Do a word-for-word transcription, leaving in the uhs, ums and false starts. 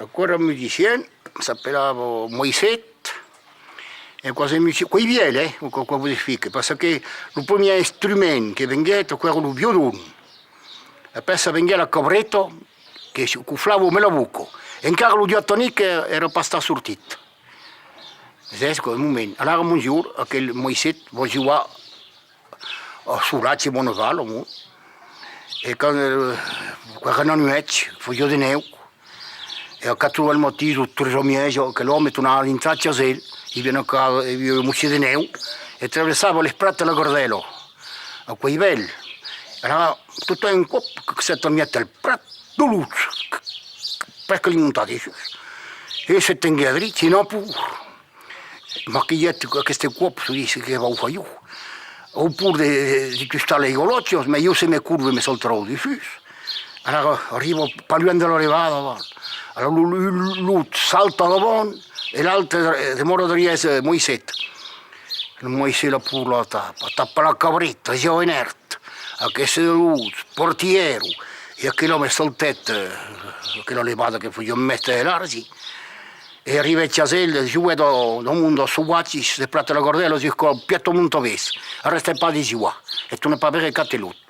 Aquò èra un musician, s'apelava Moisset, e aquò es un musician, aquò es vièlh, eh, aquò, aquò vos explique, parce que lo premier instrument que venguèt, aquò èra lo violon. Après, ça venguèt la cabreta, que se coflava amb la boca. Encara lo diatonic èra pas estat sortit. Vesètz, aquò, un moment. Alara, un jorn, aquel Moisset va jogar a Solatge, Bonneval, amont. E quand, eh, aquò èra una nuèch, fasiá de nèu. E a quatre oras del matin, o tres oras e mièja, aquel òme tornava dintrar chas el, i aviá una ca-, i aviá un mochet de nèu, e traversava les prats de la Gardèla. Aquò es bèl. Alara, tot a un còp, que se tenguèt al prat, de lutz, presque li montar dessús. E se tenguèt drit, se n'a pur. Maquilhèt aqueste còp, se ditz que vau far jo. Au pur de, de, de tustar les galòchas, mès jo se me corbe me saltarà dessús. Alara arriba pas luènh de la levada, aval. Alara lo, lo, lo lutz salta davant e l'autre demòra darrièr, eh, Moisset. Lo Moisset la pur la tapa, tapa la cabreta, ja venèrt. Aqueste lutz, partièron, e aquel òme saltèt, eh, aquela levada que fasiá un mètre de largi, e arribèt chas el, joguèt dau, dau monde sauvatges de prats de la Gardèla jusqu'au pièt a Montabés, arrestèt pas de jogar, e tornèt pas veire cap de lutz.